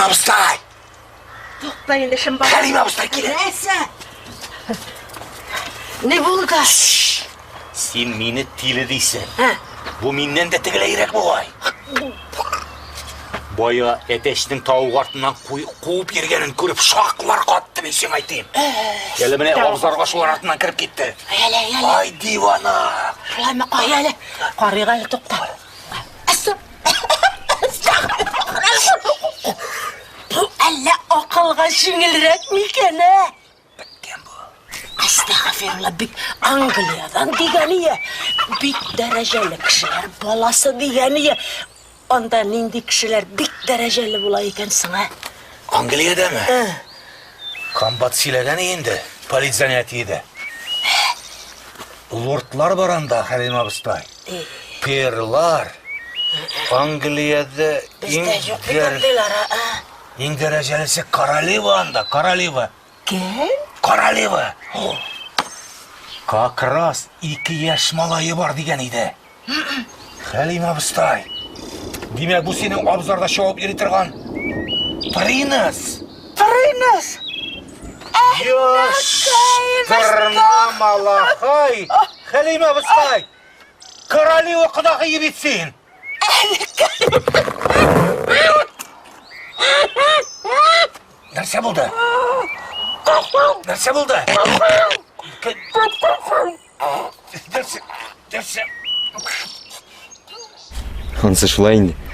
Абыстай! Тукта инде шымба. Хәлим абыстай килә. Нәрсә? Ни булды? Син мине тиле дисең. Ә? Бу миннән дә тегеләйрәк бугай. Бая әтәчнең тавык артыннан куып йөргәнен күреп шаклар катты мин сиңа әйтим. Әле менә абзарга шулар артыннан кереп китте. Әле, әле. Ай, дивана! Шулаймы, кая әле? Карыйк әле, тукта. Әсә. Бу әллә акылга җиңелрәк микән, ә? Беткән бу. Әстәгъфирулла, бик Англиядән дигәние, бик дәрәҗәле кешеләр баласы дигәние. Анда нинди кешеләр бик дәрәҗәле була икән соң, ә? Англиядәме? Комбат сөйләгән инде, политзанятиедә. Лордлар бар анда, Хәлим абыстай. Перлар. Англиядә иң Бездә юк бит андыйлар, ә? Иң дәрәҗәлесе королева анда, королева. Кем? Королева. Как раз ике яшь малае бар дигән иде. Хәлим абыстай. Димәк, бу синең абзарда чабып йөри торган принц. Принц! Яш! Тырна малахай! Хәлим абыстай! Королева кодагые бит син! Нәрсә булды? Нәрсә булды? Нәрсә? Нәрсә? Ансы шулай инде.